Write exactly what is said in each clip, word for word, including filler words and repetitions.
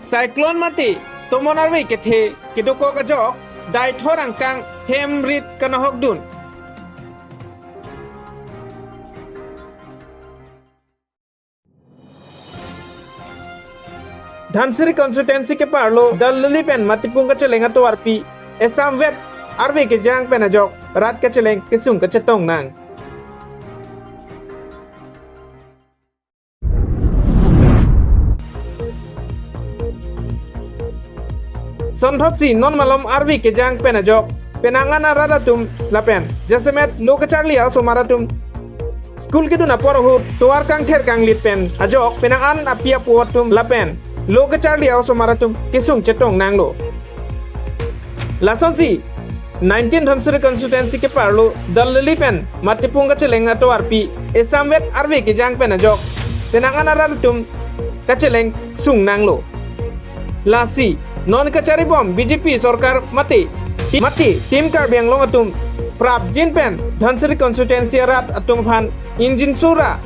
Cyclone mate tomon arve kethe kedokok ajok Deithor angkang hem rit kanahokdun. Dhansiri constituency keparlo Dalali pen Matipung kacheleng atovarpi esamvet arve kejang pen ajok rat kacheleng kesung kachetong nang. Sonthotsi non malom arve kejang pen ajok penang an arat atum lapen jasemet lo kacharli a-osomar atum school kedun apor ahut tovar kangther kanglit pen ajok penang an api apo atum lapen lo kacharli a-osomar atum kesung chetong nanglo. Lasonsi nineteen Dhansiri constituency keparlo Dalali pen Matipung kacheleng atovarpi esamvet arve kejang pen ajok penang an arat atum kacheleng sung nanglo. Lasi non kacharibom B J P sorkar mate, mate Team Karbi Anglong atum prapjin pen Dhansiri constituency arat atum aphan ingjinso ra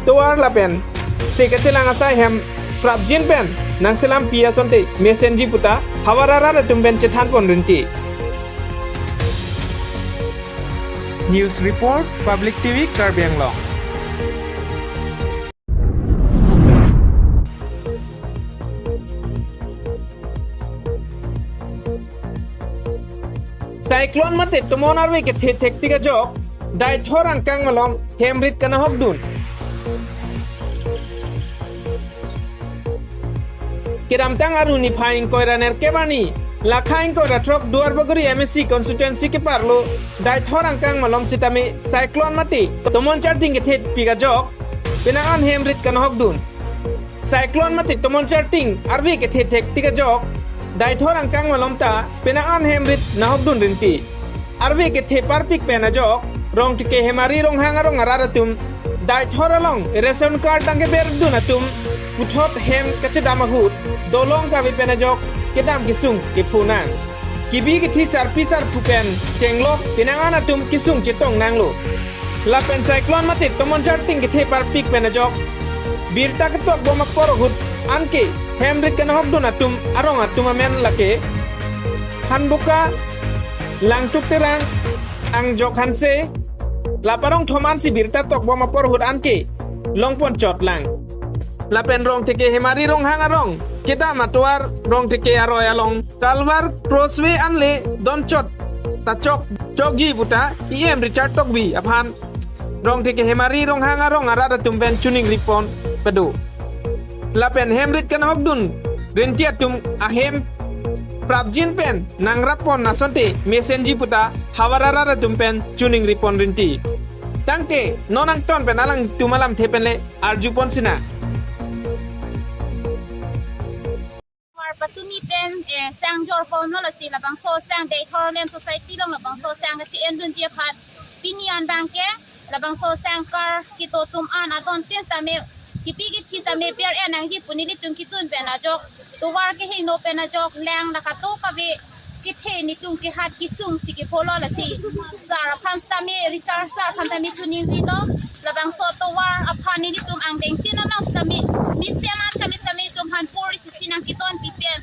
tovar lapen se kachelang asai hem prapjin pen nangselampi asonte mesenji puta havar arat atum pen chethanpon rinti. News report, Public T V Karbi Anglong. Cyclone mate tomon arve kethe thekpik ajok Deithor angkang malom hem rit kanahokdun. Kedamtang arni phai ingkoi ra nerkep arni, lakha ingkoi ra throk Duarbagori M A C constituency keparlo Deithor angkang malom sitame cyclone mate tomon charting kethepik ajok penang an hem rit kanahokdun. Cyclone mate tomon charting arve kethe thekpik ajok Deithor angkang malom ta penang an hem rit nahokdun rinti. Arve kethe parpik pen ajok Rongteke Hemari Ronghang arong arat atum Deithor along ration card nangkeberdun atum puthot hem kachedam ahut dolong kave pen ajok kedam kesung kepho nang. Kebi kethe sarpi sarpo pen chenglok penang an atum kesung chetong nanglo. Lapen cyclone mate tomon charting kethe parpik pen ajok birta ketokbom apor ahut anke hem rit kanahokdun atum arong atum amen lake Hanboka, Langtuk Terang, Angjok Hanse, lapen arong thom ansi birta tokbom apor ahut anke longpon chot lang. Lapen Rongteke Hemari Ronghang arong kedam atovar Rongteke aroi along Kalvar Crossway anle donchot ta chok chokji puta E M Richard Tokbi aphan Rongteke Hemari Ronghang arong arat atum pen chiningripon pado. Lapen hem rit kanahokdun rinti atum ahem prapjin pen nangrappon asonte mesenji puta havar arat atum pen chiningripon rinti. Tangte non angton pen alangtum alamthe pen le arjupon sinang. Tovar patumi pen, eh, sang jorpon lo, lasi labangso sang Deithor Land Society along labangso sang kachi-endunji aphan pini an abangke labangso sang kar kedo atum an adon tin sitame kebi kethe sitame ber-en nangji pu nelitum kedun pen ajok tovar kehingno pen ajok lang la kadokave kethe nelitum kehat kesung si kepho lo, lasi sir aphan sitame, Richard sir aphan tame chiningrilo. Labangso tovar aphan nelitum angdeng tin along sitame mesen an tame sitame nelitum aphan pori sisi nangkedonpi pen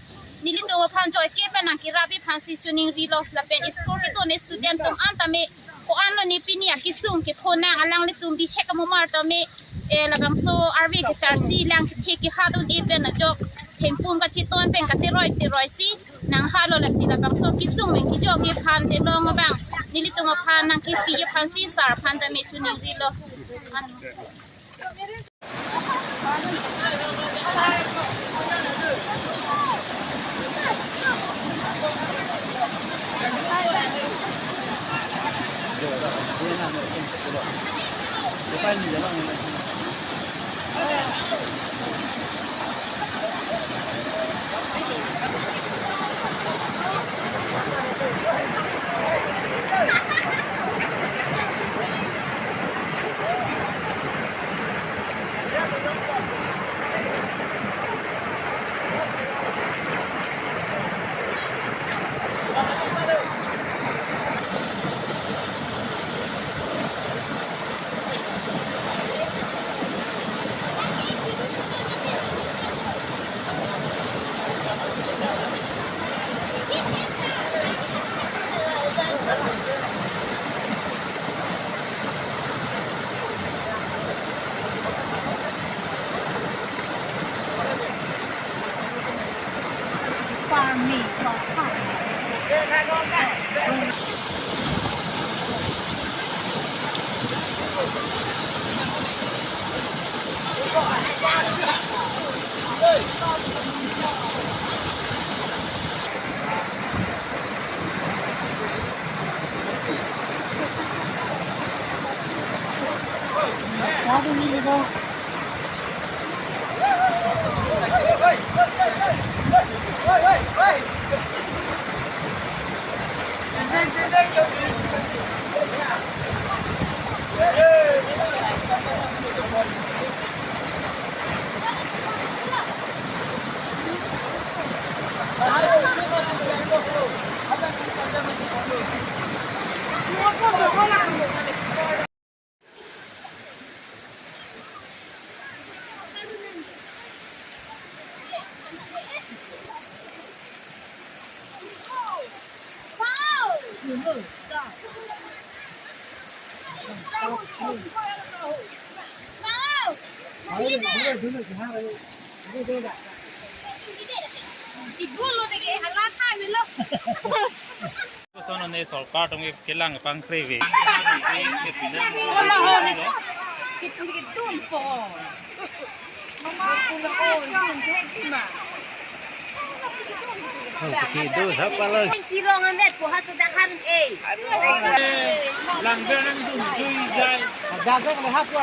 nelitum aphan joike pen nangkerappi aphansi chiningrilo. Lapen school kedun student atum an tame ko-an lo ne pini akesung kepho nang, alanglitum bihek amomar tame, eh, labangso arve kecharsi lang kethe kehat un-e pen ajok thengpum kacheton pen kateroi teroi si nanghalo, lasi labangso kesung pen kejokji aphan telong abang nelitum aphan nangkepi aphansi sir aphan tame chiningrilo. Koson ne sorkar atum ke kelang pangkreve. Ola ho ne. Kitun kitun po. Mama, oh, kitun kitun ma. Kidu sapa lo? Tirong amet po ha sudah harun eh. Langgar nangdun jui jai. Dasar le ha po.